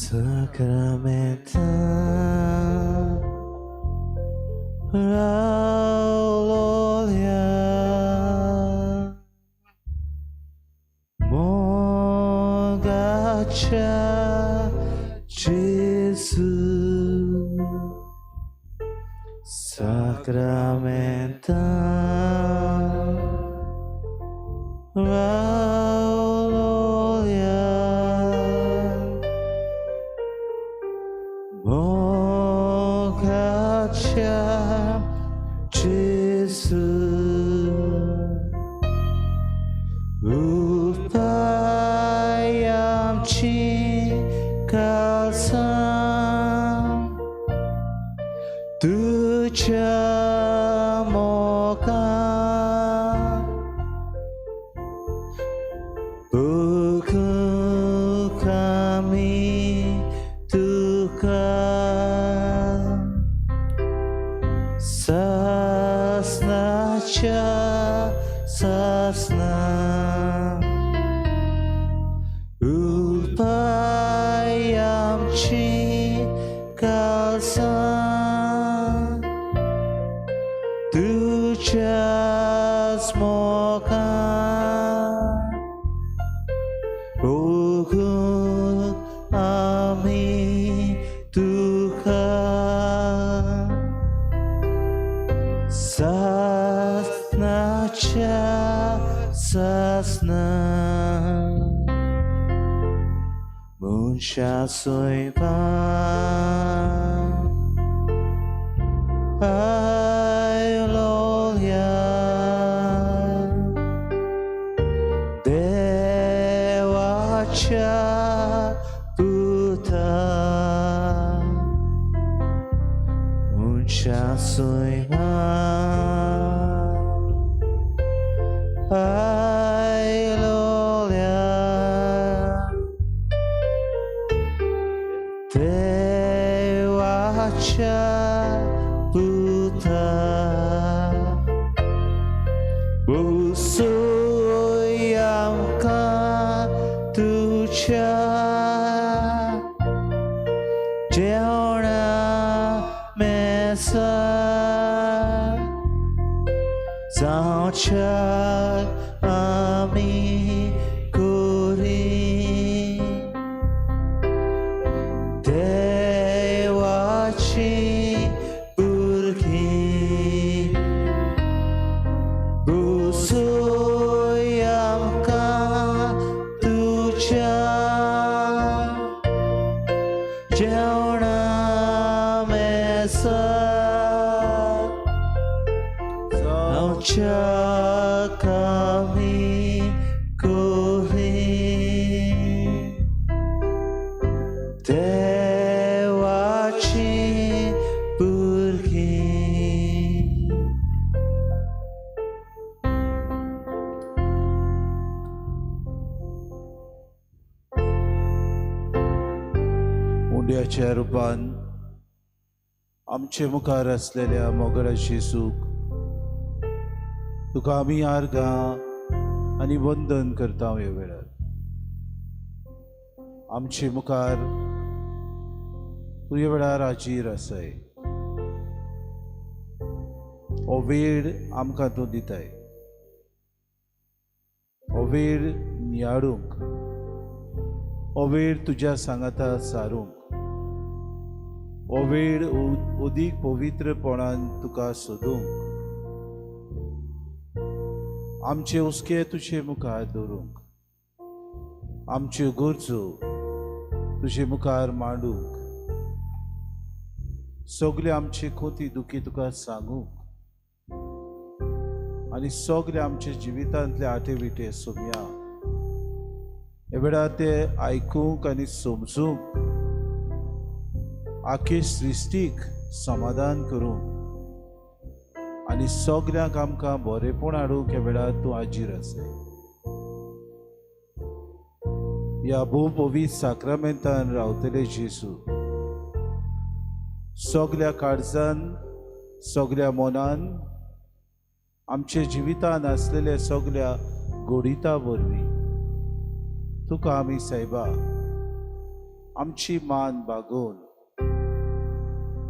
Sacramenta Raulolia Mogacha Jesu Sacramenta Raulolia Mogacha Jesu Upayam Chikalsam Tujamoka Buku kami Tuhan Sasnacha Sasna Upayam Chikalsam Tujas moka Buku ami Tuhan Sasnacha Sasna Munsha Soipa Alolia Dewacha Puta Munsha Soipa Alolia Dewacha Puta Busuyam ka tucha Jeona mesa Zaucha ami kuri Dewachi burki Busuyam ka tucha Jeona mesa Zaucha kami kuri Dewachi burki. उंड्याच्या रुपान आमचे मुखार आसलेल्या मोगराची सुख तुका आमी आर्गां आनी वंदन करता ह्या वेळार. आमचे मुखार तूं ह्या वेळार हाजीर आसाय. हो वेळ आमकां तूं दिताय, हो वेळ नियाळूंक, हो वेळ तुज्या सांगाता सारूंक, हो वेळ अदीक पवित्रपणान तुका सोदूंक, आमचे हुस्के तुजे मुखार दवरूंक, आमच्यो गरजो तुजे मुखार मांडूंक, सगळे आमचे खोती दुखी तुका सांगूंक आनी सगळे आमच्या जिवितांतले आटे विटे सोमया हे वेळार ते आयकूंक आनी समजूंक, आखे सृश्टीक समाधान करूंक आनी सगळ्यांक आमकां बरेपण हाडूंक ह्या वेळार तूं हाजीर आसाय. ह्या भोव पवित्र साक्रामेंतान रावतले जेजू, सगळ्या काळजान, सगळ्या मनान, आमच्या जिवितान आसलेल्या सगळ्या गोडिता वरवीं तुका आमी सायबा आमची मान बागोवन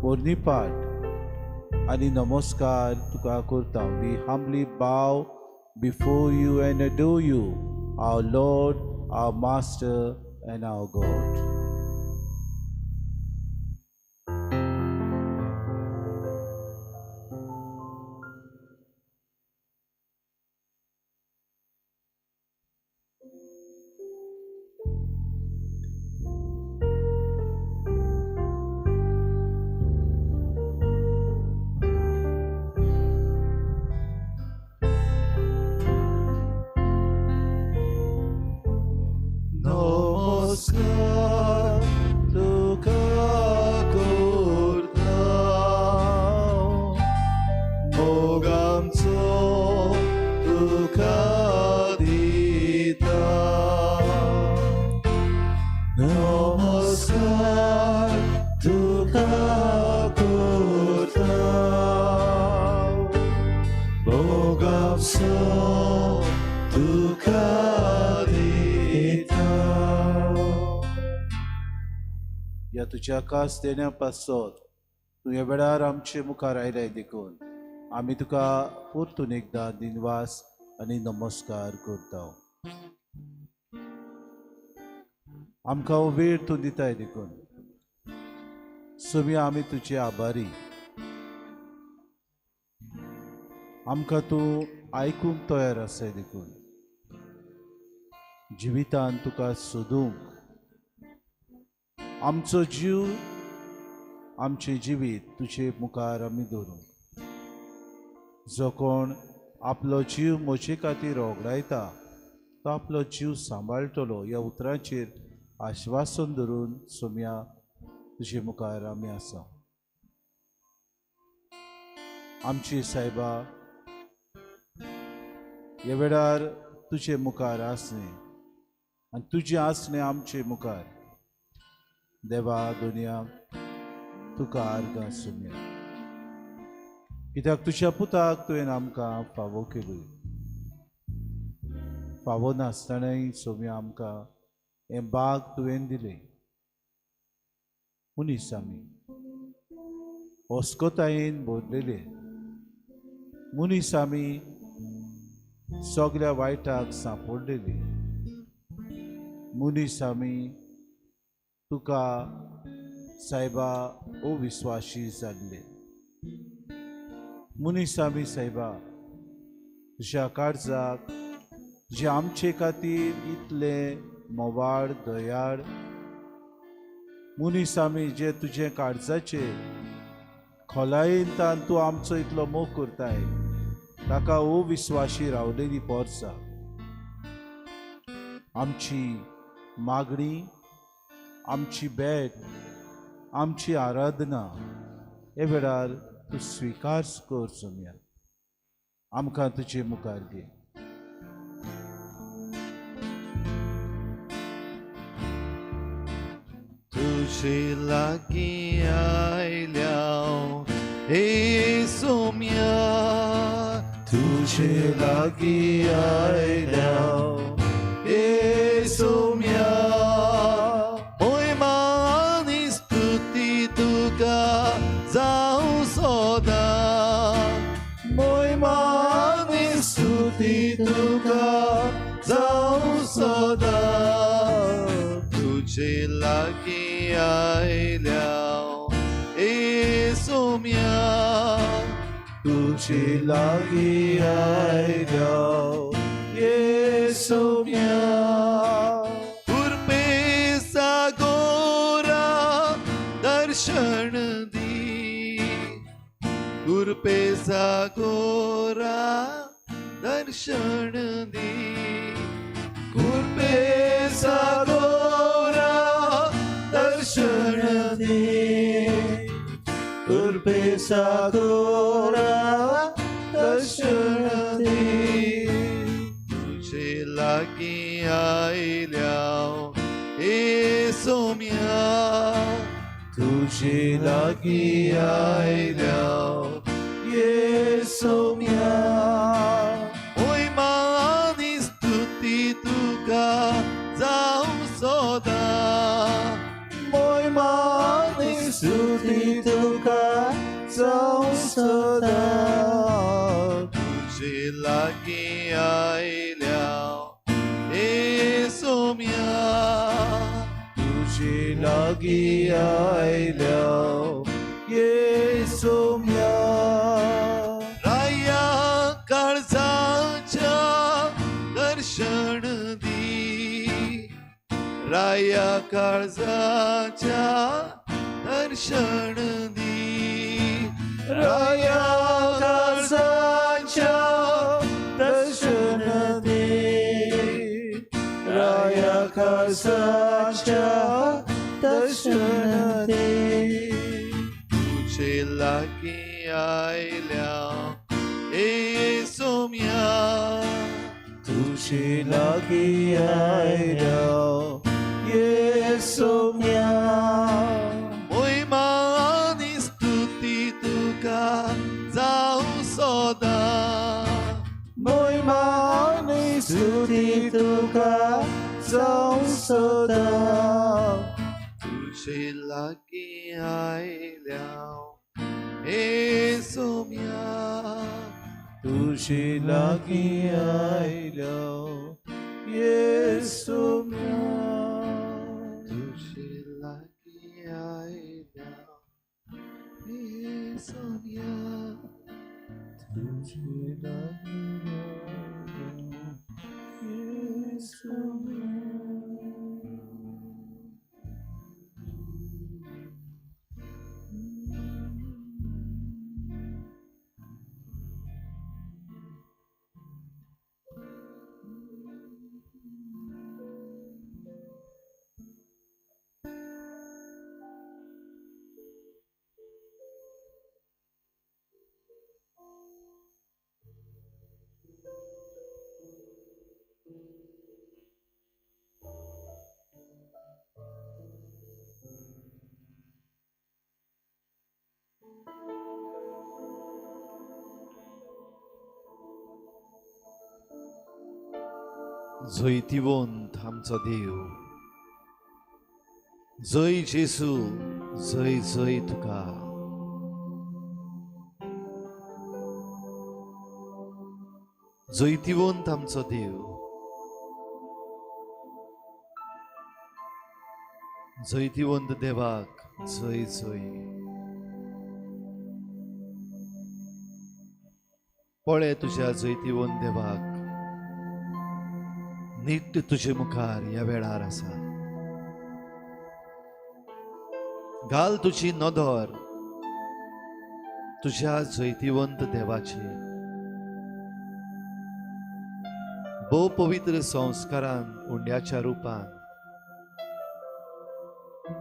पोरणीपाट आनी नमस्कार तुका करता. We humbly bow before you and adore you, our Lord, our Master and our God. नमस्कार तुका करता, मोगांचो तुका दिता. नमस्कार तुका करता, मोगांचो तुका दिता. ह्या तुज्या खास देण्या पासत तूं ह्या वेळार आमचे मुखार आयलाय देखून आमी तुका परतून एकदां दिनवास आनी नमस्कार करता. आमकां हो वेळ तूं दिताय देखून सोम्या आमी तुजे आभारी. आमकां तूं आयकूंक तयार आसाय देखून जिवितान तुका सोदूंक आमचो जीव आमचें जिवीत तुजे मुखार आमी दवरूंक. जो कोण आपलो जीव म्हजे खातीर होगडायता तो आपलो जीव सांबाळटलो ह्या उतरांचेर आश्वासन धरून सोम्या तुजे मुखार आमी आसा. आमची सायबा ह्या वेळार तुजे मुखार आसलें आनी तुजें आसणें आमचे मुखार. देवा दुनिया तुका आर्गां सोम्या, कित्याक तुज्या पुताक तुवें आमकां फावो केली. फावो नासतनाय सोम्या आमकां हें बाग तुवें दिलें. मनीस आमी अस्कोतायेन भरलेले, मनीस आमी सगळ्या वायटाक सांपडलेले, मनीस आमी तुका सायबा अविस्वाशी जाल्ले. मनीस आमी सायबा तुज्या काळजाक जे आमचे खातीर इतले मोवाळ दयाळ मनीस आमी जे तुजे काळजाचे खोलायेन तान तूं आमचो इतलो मोग करताय ताका अविस्वाशी रावलेली पोरसा. आमची मागणी, आमची भेट, आमची आराधना हे वेळार तूं स्विकार कर सोम्या. आमकां तुजे मुखार घे. तुजे लागीं आयल्या हे सोम्या, तुजे लागीं आयल्या हे सोम्या, मोहिमा आनी स्तुती तुका जावं सदां, मोहिमा आनी स्तुती तुका जावं सदां. तुजे लागीं आयल्या हे सोम्या, तुजे लागीं आयल्या हे सोम्या, कृपे सागोरा दर्शन दी, कृपे सागोरा दर्शन दी, कृपे सागोरा दर्शन दी, कृपे सागोरा दर्शन दी. तुजे लागीं आयल्या हे सोम्या, तुजे लागीं आयल्या हे सोम्या, मोहिमा आनी स्तुती तुका जावं सदां, जावं सदां. तुजे लागीं आयल्या येसोम्या, तुजे लागीं आयल्या येसोम्या. राया काळजाच्या दर्शन दी, राया काळजाच्या दर्शन दी, राया काळजाच्या दर्शन दी, राया काळजाच्या दर्शन दी. तुजे लागीं आयल्या येसोम्या, तुजे लागीं आयल्या येसोम्या. मोहिमा आनी स्तुती तुका जावं सदां. मोहिमा आनी स्तुती तुका जावं सदां. तुजे लागीं आयल्या येसोम्या, तुजे लागीं आयल्या येसोम्या. तुजे लागीं आयल्या येसोम्या. तुजे लागीं आयल्या येसोम्या. जैतिवंत आमचो देव, जय जेसू, जय जय तुका. जैतिवंत आमचो देव, जैतिवंत देवाक जय जय. पळय तुज्या जैतिवंत देवाक नीट तुजे मुखार ह्या वेळार आसा. घाल तुजी नदर तुज्या जैतिवंत देवाची. भोव पवित्र संस्कारान उंड्याच्या रुपान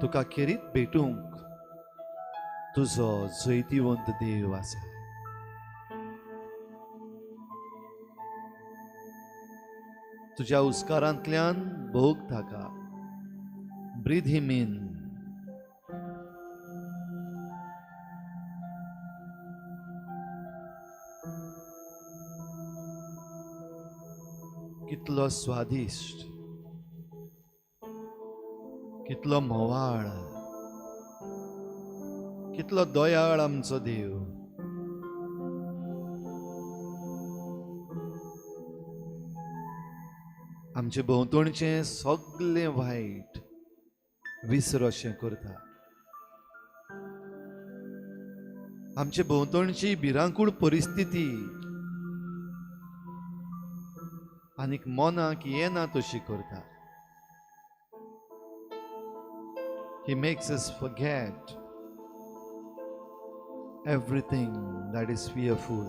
तुका खेरीत भेटूंक तुजो जैतिवंत देव आसा. तुज्या उस्कारांतल्यान भोग ताका. Breathe him in. कितलो स्वादिश्ट, कितलो म्होवाळ, कितलो दयाळ आमचो देव. आमचे भोंवतणचें सगळें वायट विसर अशें करता. आमचे भोंवतणची भिरांकूळ परिस्थिती आनीक मनाक येना तशी करता. He makes us forget everything that is fearful.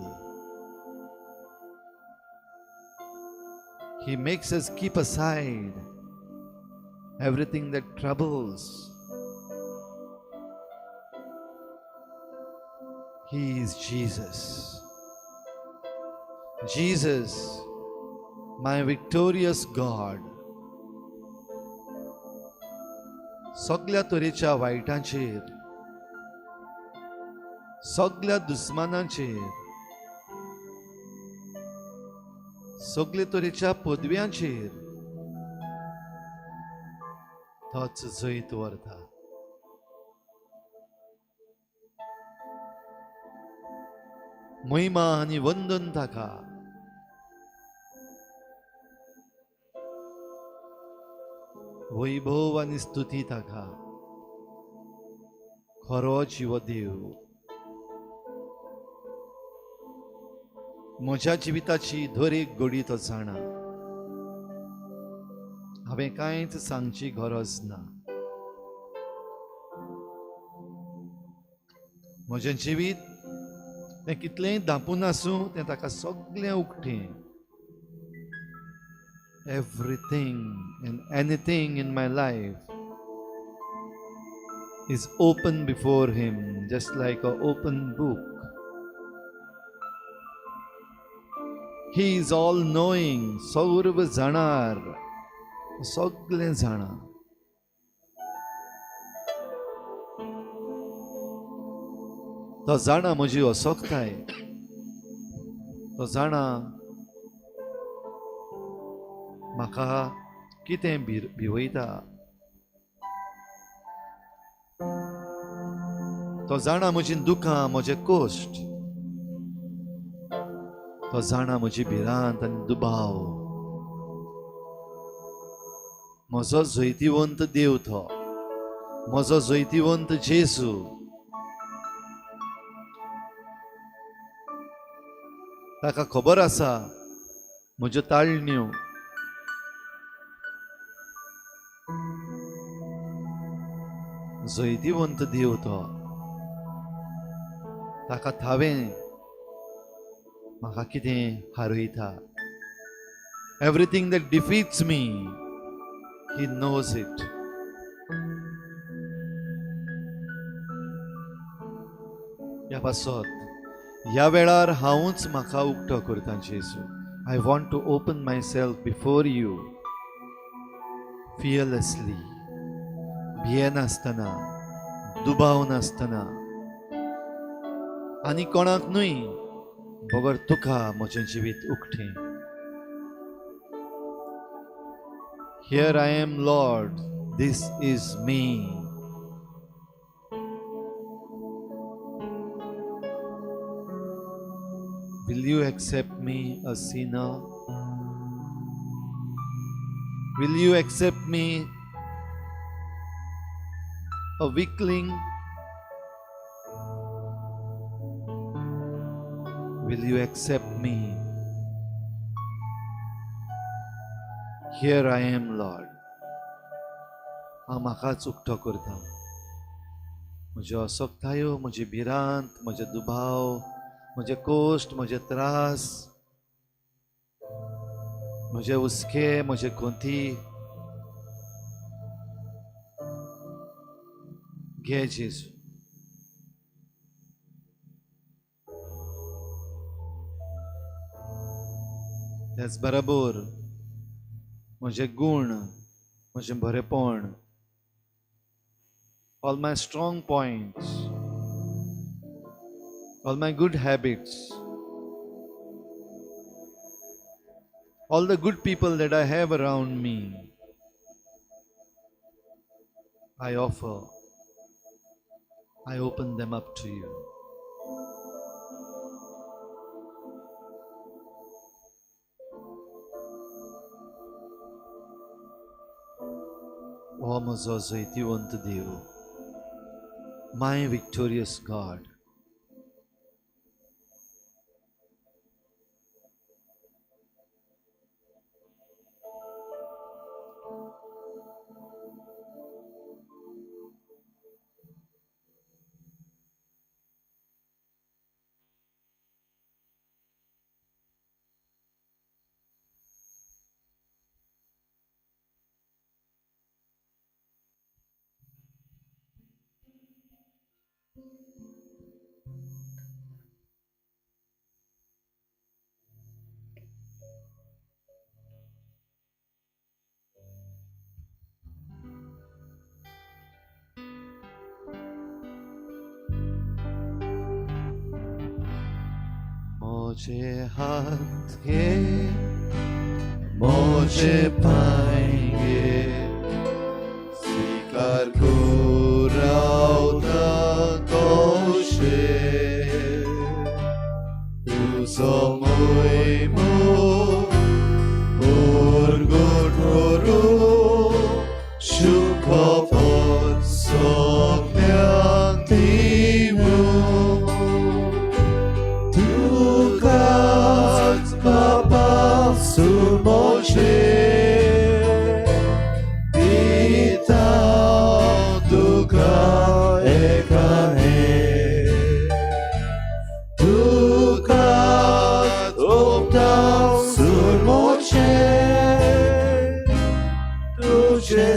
He makes us keep aside everything that troubles. He is Jesus. Jesus, my victorious God. सगळ्या तरेच्या वायटांचेर, सगळ्या दुस्मानांचेर, सगळे तरेच्या पदव्यांचेर तोच जैत व्हरता. महिमा आनी वंदन ताका. वैभव आनी स्तुती ताका. खरो जिवो देव, म्हज्या जिविताची दर एक घडी तो जाणा. हांवें कांयच सांगची गरज ना. म्हजें जिवीत तें कितलेंय धांपून आसूं, तें ताका सगळें उक्तें. Everything and anything in my life is open before him, just like an open book. He is all knowing, सर्व जाणार, सगळें जाणा. तो जाणा म्हजी असक्ताय, तो जाणा म्हाका कितें भिवयता, तो जाणा म्हजी दुखां, म्हजे कश्ट, तो जाणा म्हजी भिरांत आनी दुबाव. म्हजो जैतिवंत देव तो, म्हजो जैतिवंत जेजू. ताका खबर आसा म्हज्यो ताळण्यो, जैतिवंत देव तो. ताका थावें म्हाका कितें हारयता. Everything that defeats me, he knows it. ह्या पासत ह्या वेळार हांवूच म्हाका उक्तो करता जेजू. I want to open myself before you fearlessly, भियेनासतना, दुबाव नासतना, आनी कोणाक न्हय बगर तुका म्हजें जिवीत उक्तें. Here I am, Lord, this is me. Will you accept me, a sinner? Will you accept me, a weakling? Will you accept me? Here I am, Lord. हांव म्हाकाच उक्तो करता. म्हज्यो असक्तायो, म्हजी भिरांत, म्हजे दुबाव, म्हजे कश्ट, म्हजे त्रास, म्हजे हुस्के, म्हजे कोंती घे जेजू. त्याच बरोबर म्हजे गूण, म्हजें बरेपण, all my strong points, all my good habits, all the good people that I have around me, I offer, I open them up to you. O म्हजो जैतिवंत देव, my victorious God, मुझे हाथ के मुझे पाएंगे स्वीकार कुरावता तोशे तुजो मोयमो उरगट करूं शुखबर सगळ्यांक दिवूं तुकाच बापा सुमोशे दिता तुका एकाने तुकाच ओंपता सुमोशे तुजें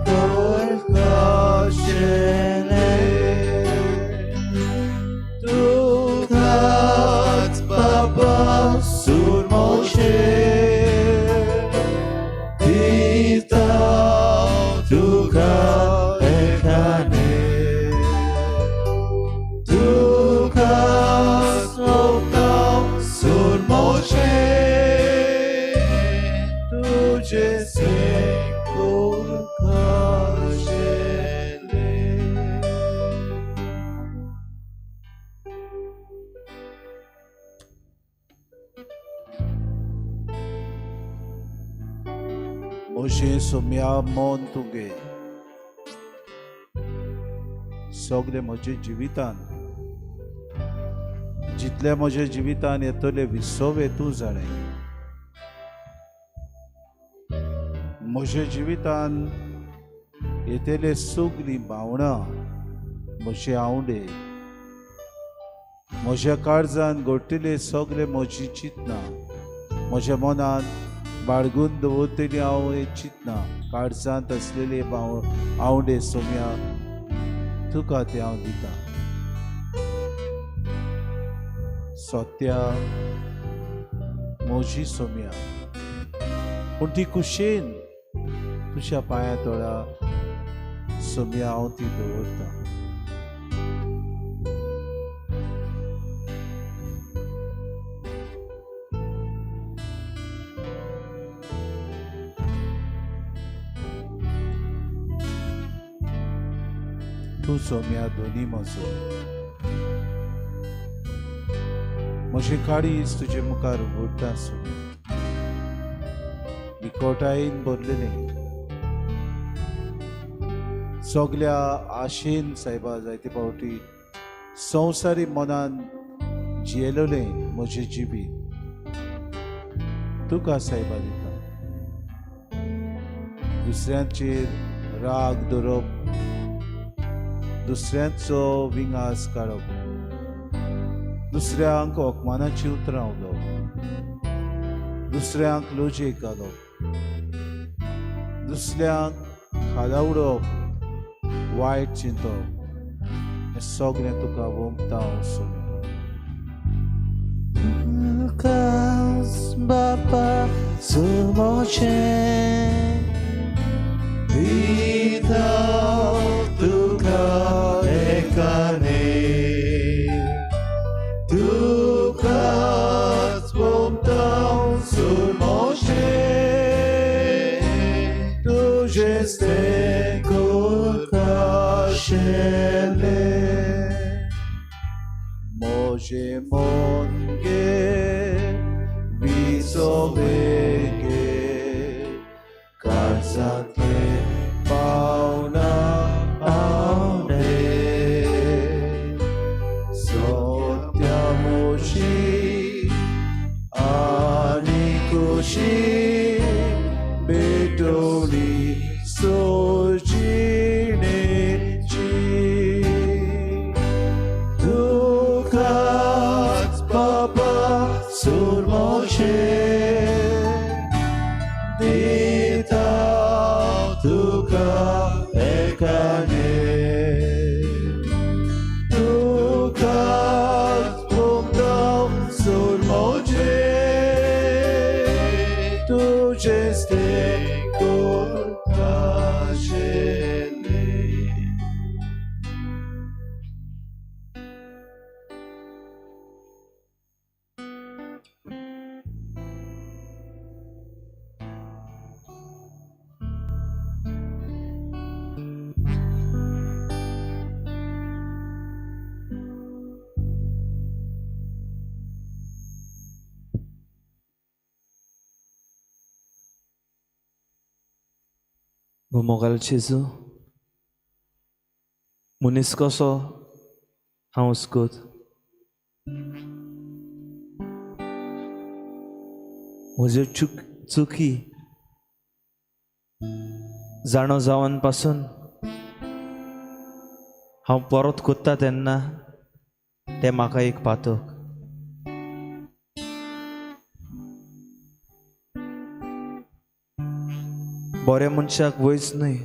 करताशेलें तुकाच बापा सुमोशे दिता तुका एकाने तुकाच ओंपता सुमोशे तुजें करताशेलें. म्हजें सोम्या मन तुगे सगळे म्हजे जिवितान जितले म्हज्या जिवितान येतले विसवे तूं जाणें म्हज्या जिवितान येतले सगळीं भावनां म्हजे आवडे म्हज्या काळजान घडटले सगळे म्हजी चिंतनां म्हज्या मनान बाळगून दवरतली हांव हे चिंतनां काळजांत आसलेले आवडे सोम्या तुका ते हांव दितां. सत्या म्हजी सोम्या पूण ती कुशेन तुज्या पांया तोळा सोम्या हांव ती दवरतां. तूं सोम्या दोनी म्हजो म्हजें काळीज तुजे मुखार उगडटा सोम्या निकोटायेन भरलेलें सगल्या आशेन सायबा जायते फावटी संवसारी मनान जियेलोलें म्हजें जिवीत तुका सायबा दिता. दुसऱ्यांचेर राग दवरप दुसऱ्यांचो विंगास काडप दुसऱ्यांक अपमानाची उतरां उलोवप दुसऱ्यांक लजेक घालप दुसऱ्यांक खाला उडोवप वायट चिंतप हें सगळें तुका ओंपता हांव सोम्या. तुकाच बापा सुमोशे दिता तुका एकाने तुकाच ओंपता सुमोशे तुजें करताशेलें म्हजें मन गे विसवे गे काळजांतले पावना आवडे सत्या म्हजी आनी खोशी भेटवणी सोजिणेची तुकाच बापा सुरमोशे दिता तुका एकाने तुकाच ओंपता सुरमोशे तुजें करताशेलें. मोगाल जेजू, मनीस कसो हांव उसकोत, म्हज्यो चुकी जाणो जावन पासून हांव परत कोत्ता तेन्ना तें म्हाका एक पातक. बऱ्या मनशाक वयच न्हय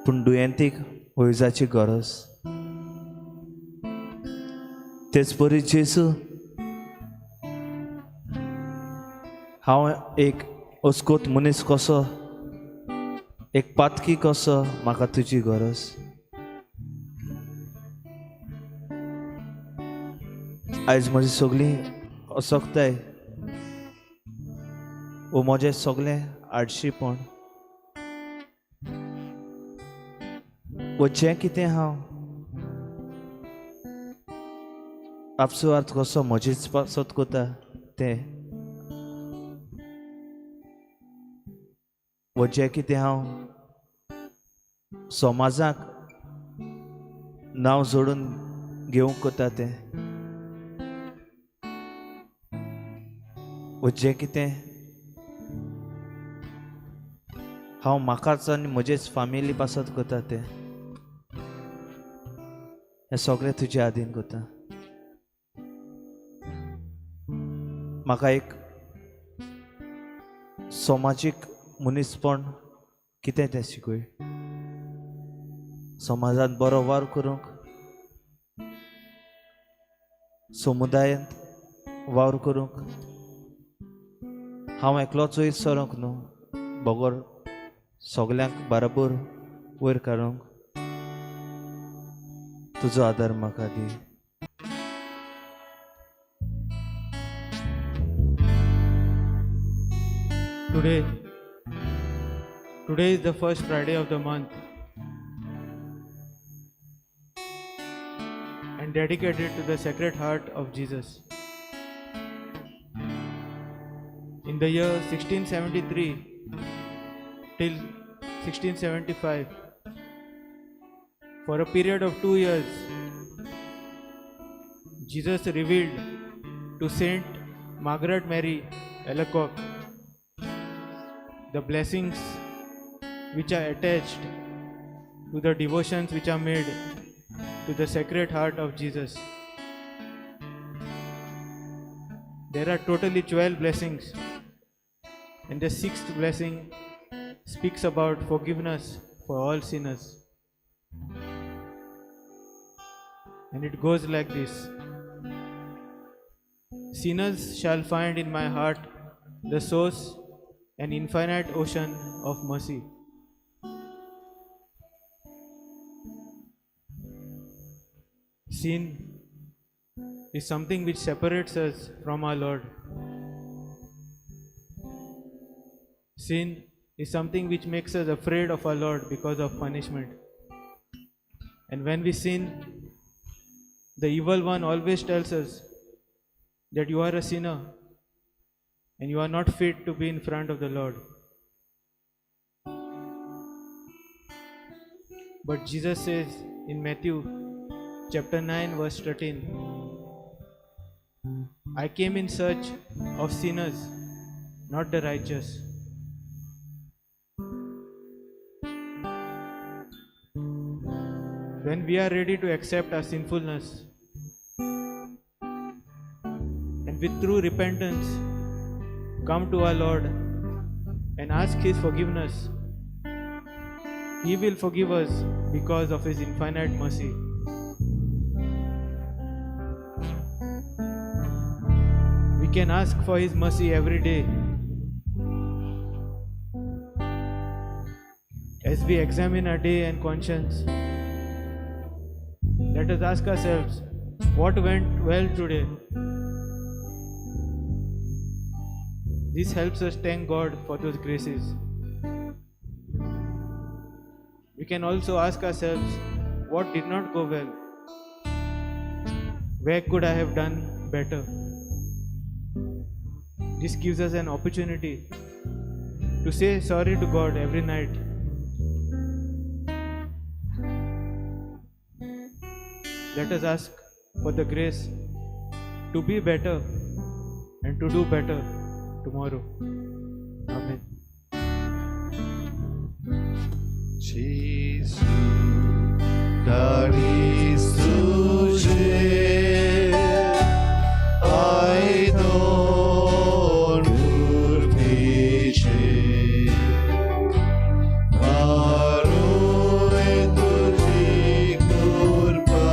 पूण दुयेंतीक वैजाची गरज. तेच परी जेजू, हांव एक अस्कोत मनीस कसो, एक पातकी कसो, म्हाका तुजी गरज. आयज म्हजी सगळीं असक्ताय वो म्हजें सगळें आडशीपण वो जें कितें हांव आपसुवार्थ कसो म्हजीच पासत कोता तें, वो जें कितें हांव समाजाक नांव जोडून घेवंक कोता तें, वो जें कितें हांव म्हाकाच आनी म्हजेच फामिली पासत कोता तें, हें सगळें तुजे आदीन कोता. म्हाका एक समाजीक मनीसपण कितें तें शिकय, समाजांत बरो वावर करूंक, समुदायांत वावर करूंक हांव एकलोच वयर सरोंक न्हू, बगर सगल्यांक बराबर वयर काडूंक तुजो आदार म्हाका दी. Today is the first Friday of the month and dedicated to the Sacred Heart of Jesus. In the year 1673 till 1675, for a period of 2 years, Jesus revealed to Saint Margaret Mary Alacoque the blessings which are attached to the devotions which are made to the Sacred Heart of Jesus. There are totally 12 blessings, and the 6th blessing speaks about forgiveness for all sinners. And it goes like this: Sinners shall find in my heart the source and infinite ocean of mercy. Sin is something which separates us from our Lord. Sin is something which makes us afraid of our Lord because of punishment. And when we sin, the evil one always tells us that you are a sinner and you are not fit to be in front of the Lord. But Jesus says in Matthew chapter 9 verse 13, I came in search of sinners, not the righteous. When we are ready to accept our sinfulness and with true repentance come to our Lord and ask His forgiveness, He will forgive us because of His infinite mercy. We can ask for His mercy every day. As we examine our day and conscience, let us ask ourselves, what went well today? This helps us thank God for those graces. We can also ask ourselves, what did not go well? Where could I have done better? This gives us an opportunity to say sorry to God every night. Let us ask for the grace to be better and to do better tomorrow. Amen. Gesù, carissimo, ai don purpice, Maroe tuji curpa,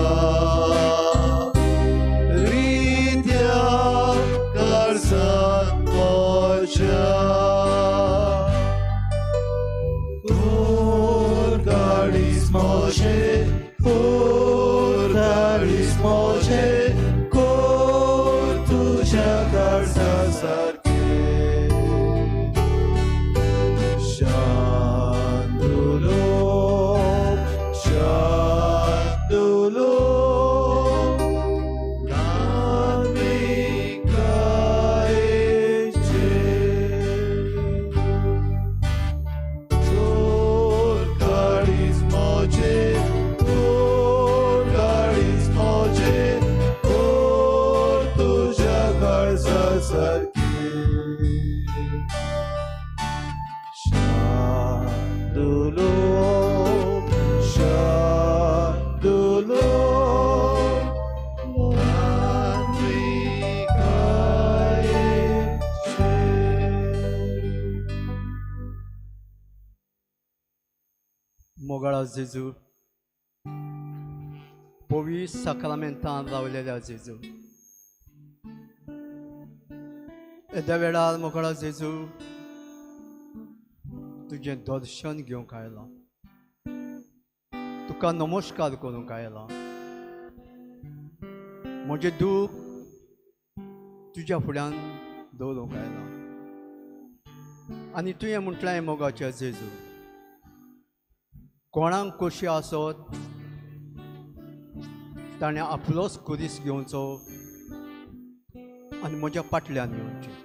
Ritia carsan pocia. Cor caris moce, cor caris moce, cor tuja carsa sarke. Shandulo, shandulo, nami kaeche. Cor caris moce, cor caris moce, cor tuja carsa sarke. Shandulo, shandulo, nami kaeche. मोगाळा जेजू, पवित्र साक्रामेंतान रावलेल्या जेजू, येद्या वेळार मोगाळा जेजू तुजें दर्शन घेवंक आयलां, तुका नमस्कार करूंक आयलां. म्हजें दूख तुज्या फुड्यान दवरूंक आयलां आनी तुवें म्हटलें मोगाच्या जेजू, कोणाक कशी आसत ताणें आपलोच खुरीस घेवचो आनी म्हज्या फाटल्यान येवचें.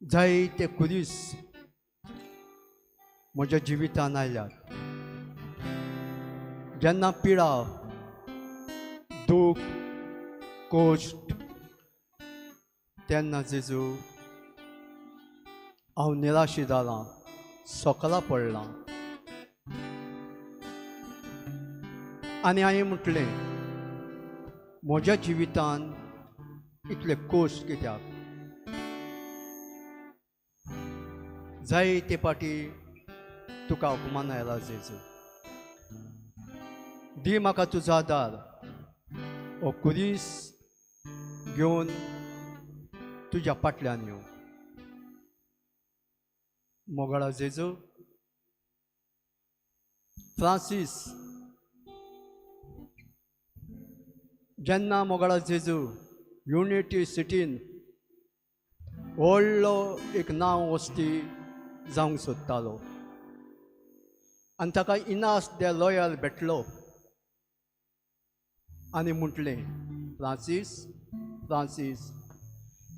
जायते खुरीस म्हज्या जिवितान आयल्यात. जेन्ना पिडा, दूख, कश्ट, तेन्ना जेजू हांव निराशी जालां, सकला पडलां आनी हांवें म्हटलें म्हज्या जिवितान इतले कश्ट कित्याक? जायते फाटी तुका अपमान आयला जेजू, दी म्हाका तुजो आदार, हो खुरीस घेवन तुज्या फाटल्यान येवं. मोगाळा जेजू, फ्रांसीस जेन्ना मोगाळा जेजू युनिटी सिटीन व्हडलो एक नांव वस्ती जावंक सोदतालो आनी ताका इनास दे लॉयल भेटलो आनी म्हटलें, फ्रांसीस, फ्रांसीस,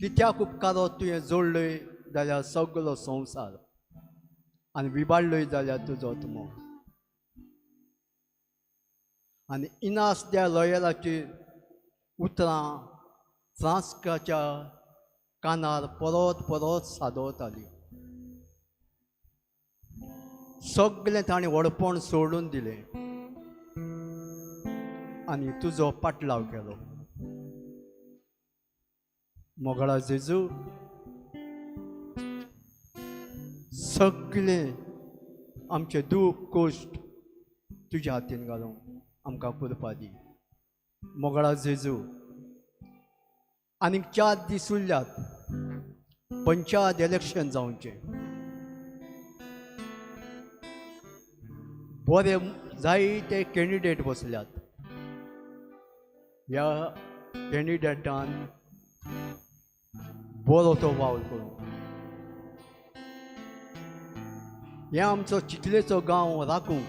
कित्याक उपकारो तुवें जोडलय जाल्यार सगलो संवसार आनी विबाडलोय जाल्यार तुजो आत्मो. आनी इनास त्या लॉयलाची उतरां फ्रांस्काच्या कानार परत परत सादवताली. सगळें ताणें व्हडपण सोडून दिलें आनी तुजो पाटलाव केलो. मोगाळा जेजू, सगळें आमचें दूख कश्ट तुज्या हातीन घालूंक आमकां कृपा दी. मोगाळा जेजू, आनीक 4 दीस उरल्यात पंचायत इलेक्शन जावचें. बरे जायते कॅन्डिडेट बसल्यात. ह्या कॅन्डिडेटान बरो तो वावर करूं. हे आमचो चिखलेचो गांव राखूंक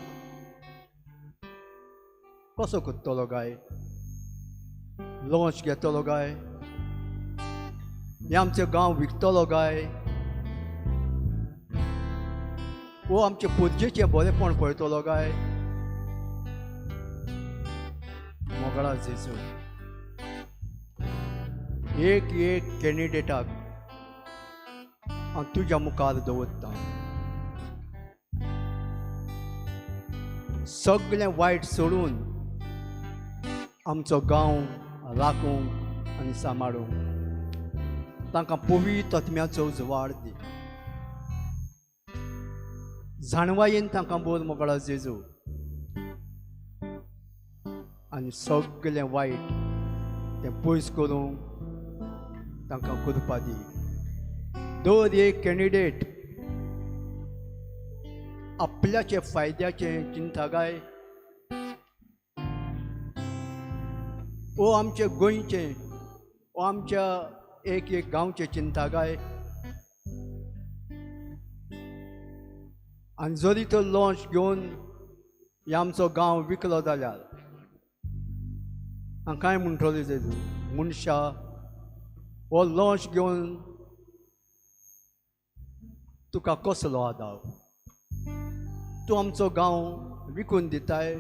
कसो करतलो काय? लॉन्च घेतलो काय? हे आमचो गांव विकतलो काय, वो आमचे पुर्जेचें बरेंपण पळयतलो काय? मोगळा जेजू, एक एक कॅन्डिडेटाक हांव तुज्या मुखार दवरतां. सगळें वायट सोडून आमचो गांव राखूंक आनी सांबाळूंक तांकां पवित्र आत्म्याचो उजवाड दी. जाणवायेन तांकां बोल मोगळा जेजू, आनी सगळें वायट तें पयस करूंक तांकां कृपा दी. दर एक कॅन्डिडेट आपल्याचे फायद्याचें चिंता काय, ओ आमचे गोंयचें, ओ आमच्या एक एक गांवचें चिंता काय. आनी जरी तो लॉन्च घेवन हे आमचो गांव विकलो जाल्यार हांव कांय म्हणटलो जेजू, मनशा हो लॉन्च घेवन तुका कसलो आदाव, तूं आमचो गांव विकून दिताय.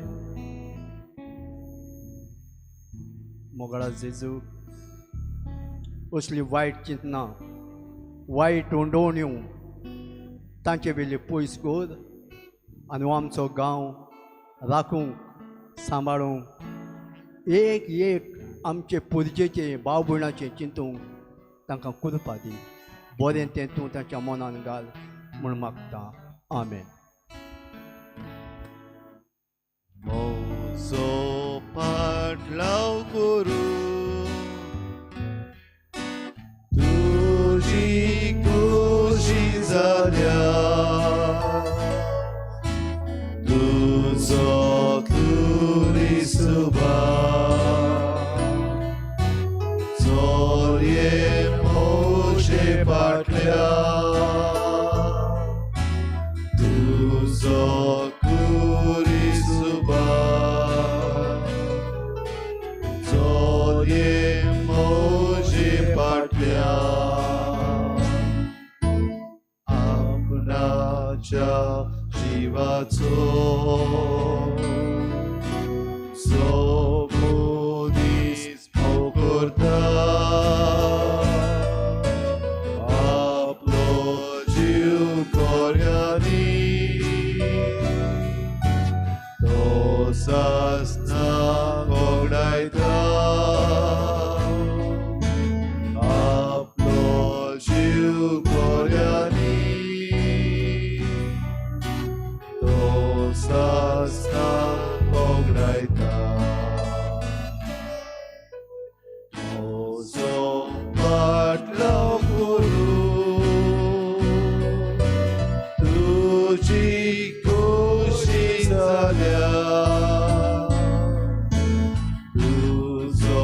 मोगळा जेजू, असली वायट चिंतना, वायट उंडोवण्यो तांचे वेली पयस कर आनी आमचो गांव राखूंक सांबाळूंक एक एक आमचे पुर्जेचे भाव भयणाचें चिंतूंक तांकां कृपा दी. बरें तें तूं तांच्या मनान घाल म्हूण मागता. आमेन. म्हजो पाटलाव करूं तुजी खुशी जाल्या, तुजो क्रिस्तुबा चोरये म्हजे फाटल्या, तुजो क्रिस्तुबा चोरये म्हजे फाटल्या. आपणाच्या जिवाचो जो मनीस मोग करता, आपलो जीव कोऱ्यांनी तो सासना वगडायता, आपलो जीव कोऱ्यांनी तो सासना वगडायता. म्हजो पाटलाव करूं तुजी खुशी जाल्या, तुजो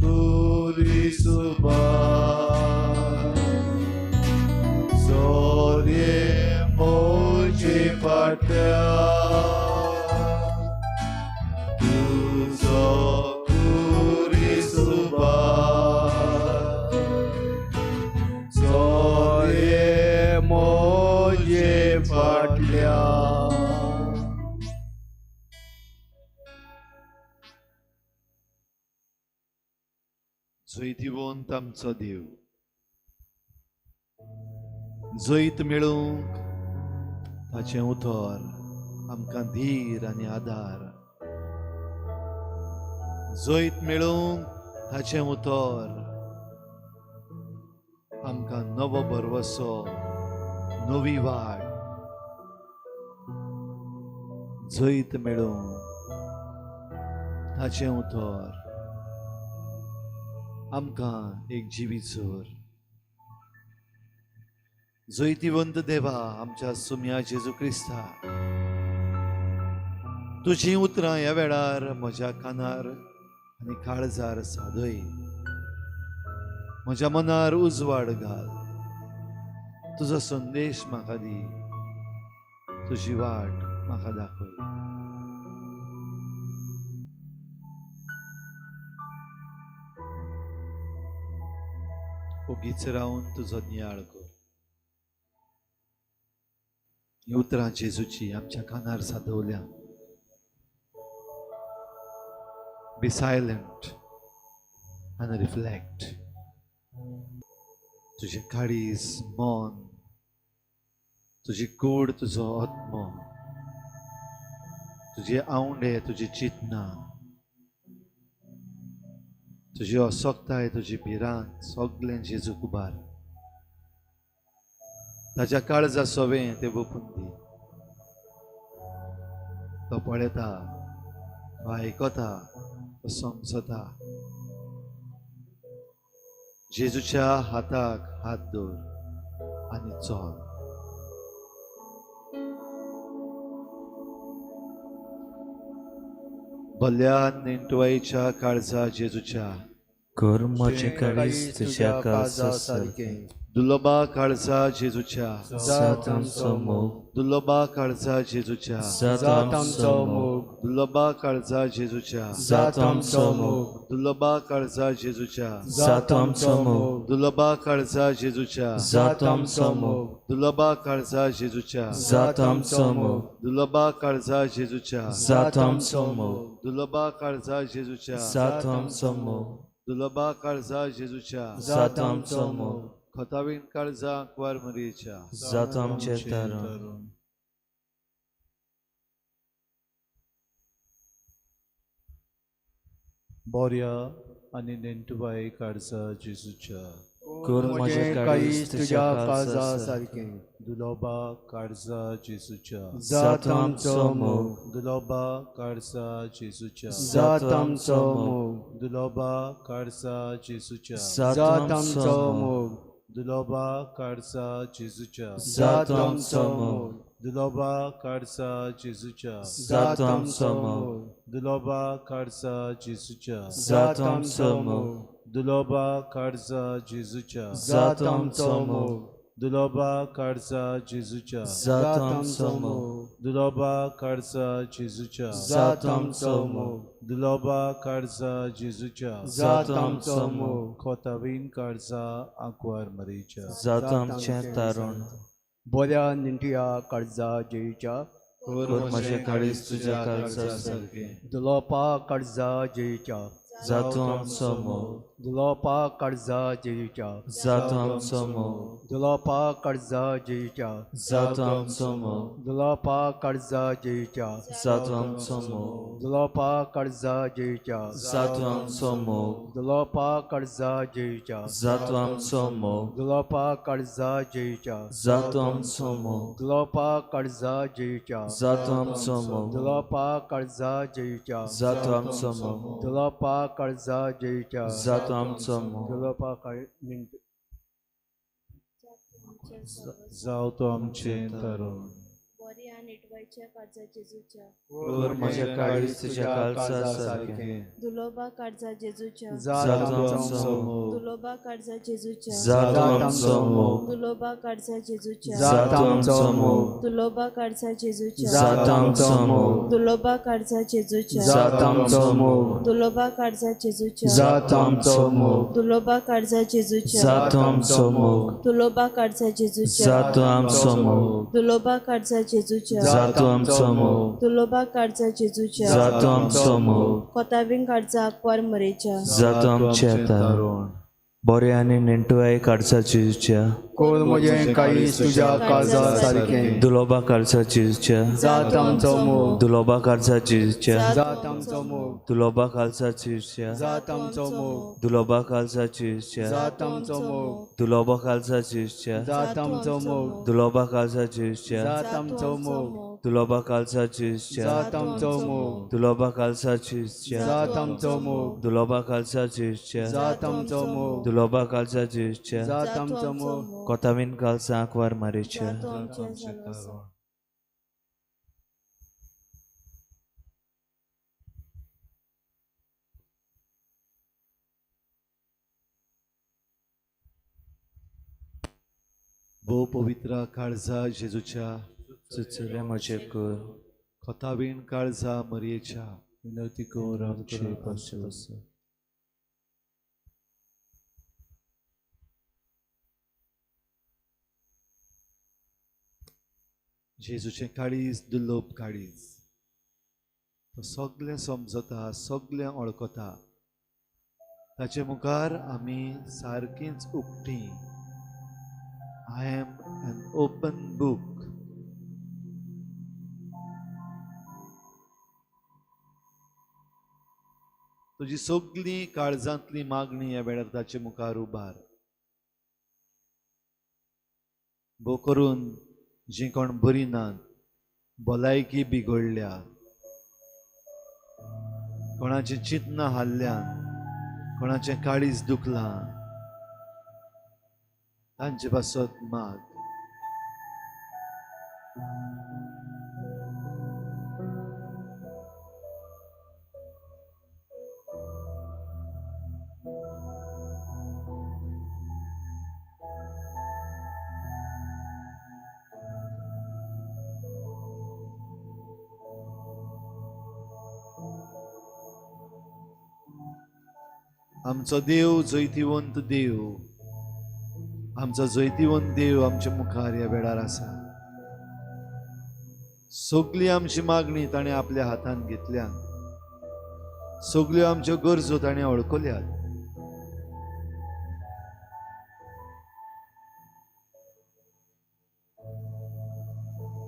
क्रिस्तुबा चोरये म्हजे फाटल्या, तुजो क्रिस्तुबा चोरये म्हजे फाटल्या. जैतिवंत आमचो देव, जैत मेळोवंक ताचें उतर आमकां धीर आनी आदार. जैत मेळोवंक ताचें उतर आमकां नवो भरवसो, नवी वाट. जैत मेळोवंक ताचें उतर आमकां एक जिवी जोर. जैतिवंत देवा आमच्या सुम्या जेजू क्रिस्ता, तुजीं उतरां ह्या वेळार म्हज्या कानार आनी काळजार सादय, म्हज्या मनार उजवाड घाल, तुजो संदेश म्हाका दी, तुजी वाट म्हाका दाखय. ओगीच रावन तुजो नियाळ कर. ही उतरां जेजूची आमच्या कानार सादवल्या. Be silent and reflect. तुजें काळीज, मन, तुजी कूड, तुजो आत्मो, तुजे आवंडे, तुजी चिंतनां, तुजी असक्ताय, तुजी भिरांत, सगळें जेजूक उबार. ताच्या काळजा सोवें तें वपून दी. तो पळयता, तो आयकता, तो समजता. जेजूच्या हाताक हात दवर आनी चल. भल्या नेणटुवायेच्या काळजा जेजूच्या, कर म्हजें काळीज तुज्या काळजा सारकें. दुर्लभा काळजा जेजूच्या, जात आमचो मोग, दुर्लभा काळजा जेजूच्या, जात आमचो मोग, दुर्लभा काळजा जेजूच्या, जात आमचो मोग, दुर्लभा काळजा जेजूच्या, जात आमचो मोग, दुर्लभा काळजा जेजूच्या, जात आमचो मोग, दुर्लभा काळजा जेजूच्या, जात आमचो मोग, दुर्लभा काळजा जेजूच्या, जात आमचो मोग, दुर्लभा काळजा जेजूच्या, जात आमचो मोग, दुर्लभा काळजा जेजूच्या, जात आमचो मोग, खतावीण काळजा आंकवार मरियेच्या, जात आमचें तारण. बोऱ्या आनी नेणटुवाये काळजा जेजूच्या, कर म्हजें काळीज तुज्या काळजा सारकें. दुलोबा काळजा जेजूच्या, जात आमचो मोग, दुलोबा काळजा जेजूच्या, जात आमचो मोग, दुलोबा काळजा जेजूच्या, जात आमचो मोग, दुलोबा काळजा जेजूच्या, जात आमचो मोग, दुलोबा काळजा जेजूच्या, जात आमचो मोग, दुलोबा काळजा जेजूच्या, जात आमचो मोग, दुलोबा काळजा जेजूच्या, जात आमचो मोग, दुलोबा काळजा जेजूच्या, जात आमचो मोग, दुलोबा काळजा जेजूच्या, जात आमचो मोग, दुलोबा काळजा जेजूच्या, जात आमचो मोग, खोतावीन काळजा आंकवार मरीच्या, जात आमचें तारण. बऱ्या निंटिया काळजा जेजूच्या, कर म्हजें काळीज तुज्या काळजा सारकें. दुलोपा काळजा जेजूच्या, जात आमचो मोग, दुलोपा काळजा जेजूच्या, जात आमचो मोग, दुलोपा काळजा जेजूच्या, जात आमचो मोग, दुलोपा काळजा जेजूच्या, जात आमचो मोग, दुलोपा काळजा जेजूच्या, जात आमचो मोग, दुलोपा काळजा जेजूच्या, जात आमचो मोग, दुलोपा काळजा जेजूच्या, जात आमचो मोग, दुलोपा काळजा जेजूच्या, जात आमचो मोग, दुलोपा काळजा जेजूच्या, जात आमचो मोग, दुलोपा काळजा जेजूच्या, जात आमचो मोग, दुलोपा काळ जाव तो आमचें तारण. बऱ्या निटवायच्या काळजा जेजूच्या, कर म्हजें काळीज तुज्या काळजा सारकें. दुलोबा काळजा जेजूच्या, जात जात आमचो आमचो मोग, दुलोबा काळजा जेजूच्या, जात आमचो मोग, दुलोबा काळजा जेजूच्या, जात आमचो मोग, दुलोबा काळजा जेजूच्या, जात आमचो मोग, दुलोबा काळजा जेजूच्या, जात आमचो मोग, दुलोबा काळजा जेजूच्या, जात आमचो मोग, दुलोबा काळजा जेजूच्या, जात आमचो मोग, दुलोबा काळजा जेजूच्या, जात आमचो मोग, दुलोबा काळजा जेजूच्या, जात आमचो मोग, दुलोबा काळजा जेजूच्या, जात आमचो मोग, कोतावीन काळजा आंकवार मरेच्या, जात आमचें तारण. बरें आनी नेणटुवाये काळजा जेजूच्या, कर म्हजें काळीज तुज्या काळजा सारकें. दुलोबा काळजा जेजूच्या, जात आमचो मोग, दुलोबा काळजा जेजूच्या, जात आमचो मोग, दुलोबा काळजा जेजूच्या, जात आमचो मोग, दुलोबा काळजा जेजूच्या, जात आमचो मोग, दुलोबा काळजा जेजूच्या, जात आमचो मोग, दुलोबा काळजा जेजूच्या, जात आमचो मोग, दुलोबा काळजा जेजूच्या, जात आमचो मोग, दुलोबा काळजा जेजूच्या, जात आमचो मोग, दुलोबा काळजा जेजूच्या, जात आमचो मोग, दुलोबा काळजा जेजूच्या, जात आमचो मोग, कोतावीन काळजा आंकवार मारीच्या. जातो आमचें जालो. भोव पवित्र काळजा जेजूच्या, चुचुले म्हजें कर, खोतावीण काळजा मरियेच्या, विनवती कर आमचे पासून. जेजूचें काळीज दुर्लभ काळीज, तो सगळें समजता, सगळें वळखता. ताचे मुखार आमी सारकींच उक्ती. I am an open book. तुजी सगळी काळजांतली मागणी ह्या वेळार ताचे मुखार उबार. भोव करून जीं कोण बरी नात, भलायकी बिगडल्या, कोणाचें चिंतना हाल्ल्यान, कोणाचें काळीज दुखलां, तांचे पासत माग. आमचो देव जैतिवंत देव, आमचो जैतिवंत देव आमच्या मुखार ह्या वेळार आसा. सगळी आमची मागणी ताणें आपल्या हातान घेतल्या, सगळ्यो आमच्यो गरजो ताणें वळखल्यात.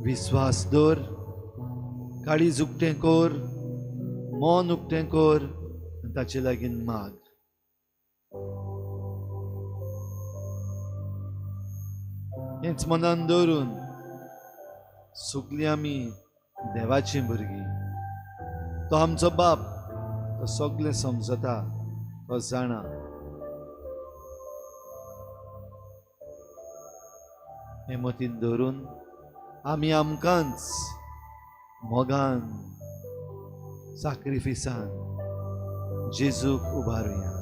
विस्वास दवर, काळीज उक्तें कर, मन उक्तें कर आनी ताचे लागीं माग. हेंच मनान दवरून सगळीं आमी देवाचीं भुरगीं. तो आमचो बाप, तो सगळें समजता, तो जाणा. हें मतीन दवरून आमी आमकांच मोगान, साक्रिफिसान जेजूक उबारुया.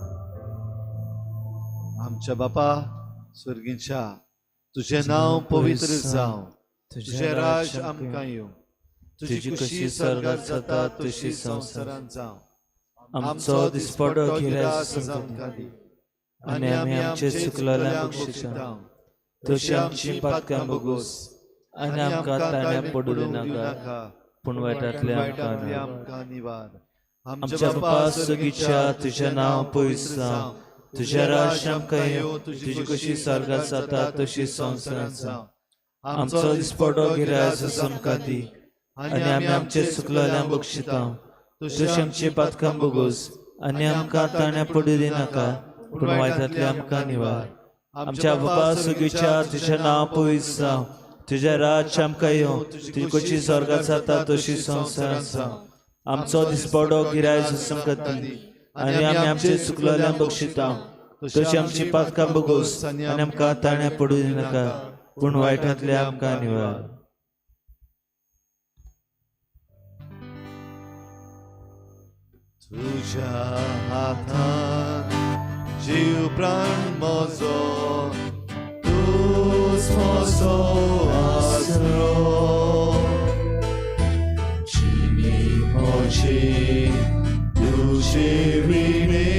आमच्या बापा स्वर्गीच्या, तुझें नांव पवित्र जावं, तुझें राज आमकां येवं, तुजी खुशी स्वर्गात जाता तशी संवसारांत जावं. आमचो दिसपडो गिरास आमकां दी, आनी आमी आमचे चुकलेल्यांक बक्षिता तशी आमची पातकां भोगोस, आनी आमकां ताण्याक पडूं दिनाका, पूण वायटांतले आमकां निवार. आमच्या बापा स्वर्गीच्या, तुझें नांव पवित्र जावं, तुझें राज आमकां येवं, तुजी कशी स्वर्गात जाता तशी संवसारांत जावं. आमचो दिसपडो गिरास आमकां दी, आनी आमी आमचे चुकलेल्यांक बक्षिता तशी आमची पातकां भोगोस, आनी आमकां ताण्याक पडूं दिनाका, पूण वायटांतले आमकां निवार. आमच्या बापा स्वर्गीच्या, तुझें नांव पवित्र जावं, तुझें राज्य आमकां येवं, तुजी कशी स्वर्गात जाता तशी संवसारांत जावं. आमचो दिसपडो गिरायस आमकां दी, आनी आमी आमचे चुकलेल्यांक बक्षिता तशी आमची पातकां भोगोस, आनी आमकां ताण्याक पडूं दिनाका, पूण वायटांतले आमकां निवार. तुझ्या हातान जीव प्राण म्हजो, तूच म्हजो आसरो. जिणी म्हजी तुजे विणे,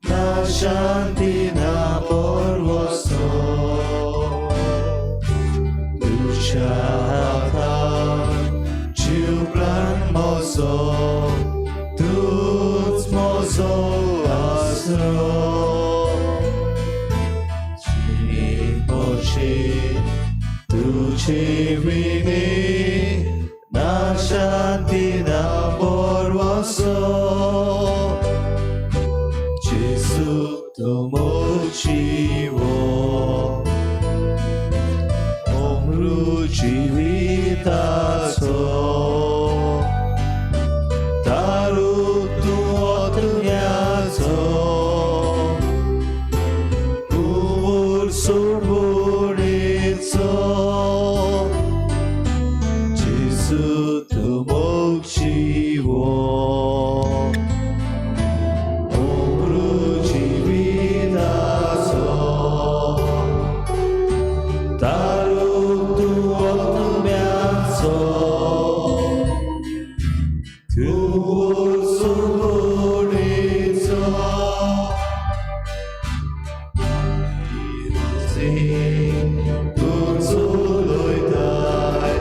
ना शांती ना परवसो. तुझ्या हातान जीव प्राण म्हजो, तूच म्हजो आसरो. जिणी म्हजी तुजे विणे, ना शांती ना परवसो. जेजू तूं मोगजीवो, अमृत जिविताचो, तारू तूं आत्म्याचो, कुंवर सोडवणेचो. जेजू तूं मोगजीवो, अमृत जिविताचो, तारू तूं आत्म्याचो, कुंवर सोडवणेचो. तूं चलयताय,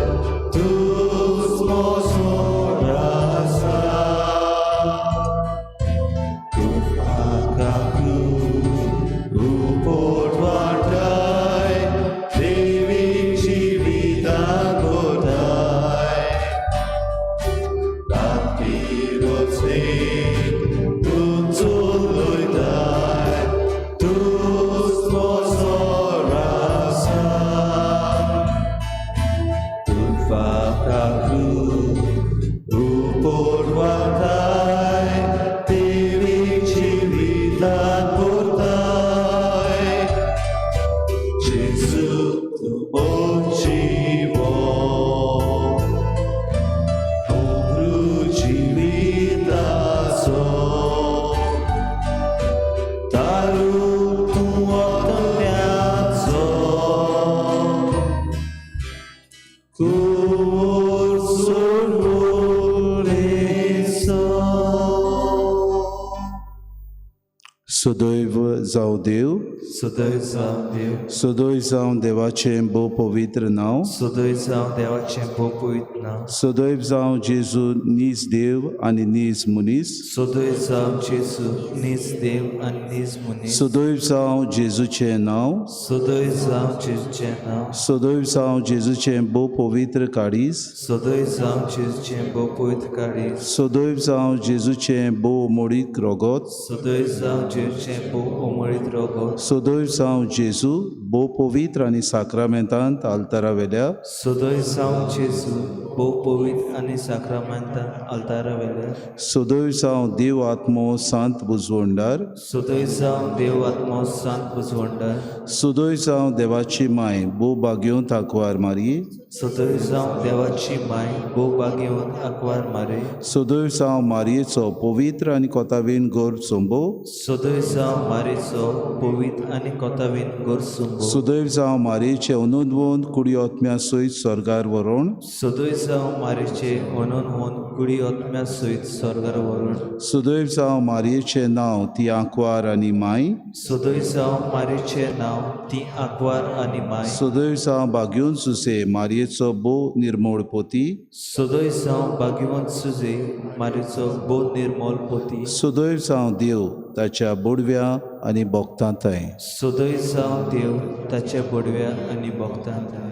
सदैव जावं देव, सदैव जावं देव, सदैव जावं देवाचें भोव पवित्र नांव, सदैव जावं देवाचें भोव पवित्र नांव, सदैव जावं जेजू नीज देव आनी नीज मनीस, सदैव जावं जेजू नीज देव आनी नीज मनीस, सदैव जावं जेजूचें नांव, सदैव जावं जेजूचें नांव, सदैव जावं जेजूचें भोव पवित्र काळीज, सदैव जावं जेजूचें भोव पवित्र काळीज, सदैव जावं जेजूचें भोव मोडीक रगत, सदैव जावं जेजूचें भोव उमळीत रगत, सदैव जावं जेजू भोव पवित्र आनी साक्रामेंतांत आल्तारा वेल्या, सदैव जावं जेजू भोव पवित्र आनी साक्रामेंतान आल्तारा वेल्या, सदैव जावं देव आत्मो सांत बुजवंडार, सदैव जावं देव आत्मो सांत बुजवंडार, सदैव जावं देवाची माय भोव भाग्योंत आंकवार मारी, सदैव जावं देवाची माय भोव भाग्यवंत आंकवार मारे, सदैव जावं मारयेचो पवित्र आनी कोतावीन गर्भ संभव, सदैव जावं मारेचो पवित्र आनी कोतावीन गोरसुंबो, सदैव जावं मारयेचे अनुदवोन कुडी आत्म्या सयत स्वर्गार व्हरोण, सदैव जावं मारेचे वनून होन कुडी आत्म्या सयत स्वर्गार व्हरून, सदैव जावं मारयेचें नांव ती आंकवार आनी माय, सदैव जावं मारेचें नांव ती आंकवार आनी माय, सदैव जावं भाग्योन सुसे मारयेचो भोव निर्मोळ पोती, सदैव जावं भाग्यवंत सुजे मारेचो भोव निर्मोल पोती, सदैव जावं देव ताच्या बोडव्या आनी भक्तांताय. सदैव जावं देव ताच्या बडव्या आनी भक्तांत.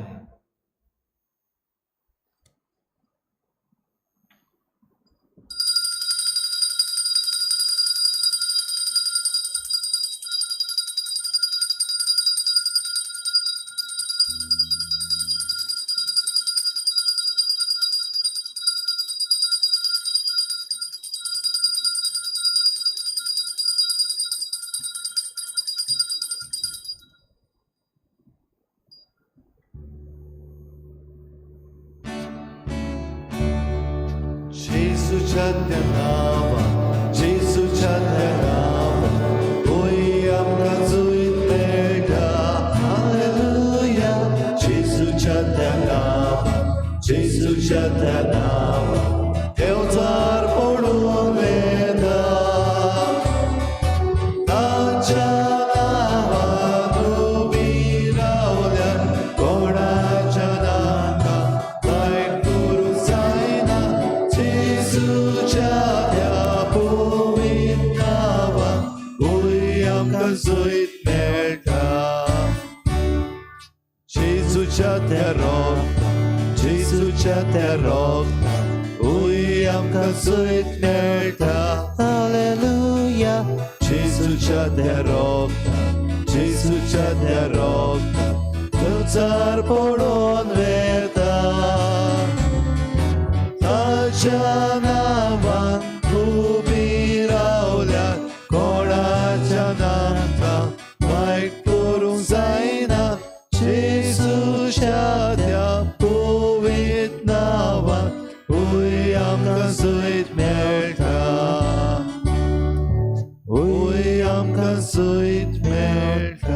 जेजूच्या त्या नांवा, जेजूच्या त्या नांवा, होय आमकां जैत मेळटा. हालेलुया. जेजूच्या त्या नांवा, जेजूच्या त्या नांवा, देवचार पडून वेता. ताच्या नांवान उबी रावल्यार कोणाच्या नाका कांय करूंक जायना. जेजूच्या त्या पवित्र नांवान होय आमकां जैत मेळटा. जेजूच्या त्या रोगता, जेजूच्या त्या रोगता, होय आमकां जैत मेळटा. हालेलुया. जेजूच्या त्या रोगता, जेजूच्या त्या रोगता, देवचार पडून वेता. ताच्या नांवान उबी रावल्यार कोणाच्या नाका वायट करूंक जायना. जेजूच्या त्या पवित्र नांवान होय आमकां जैत मेळटा, होय आमकां जैत मेळटा.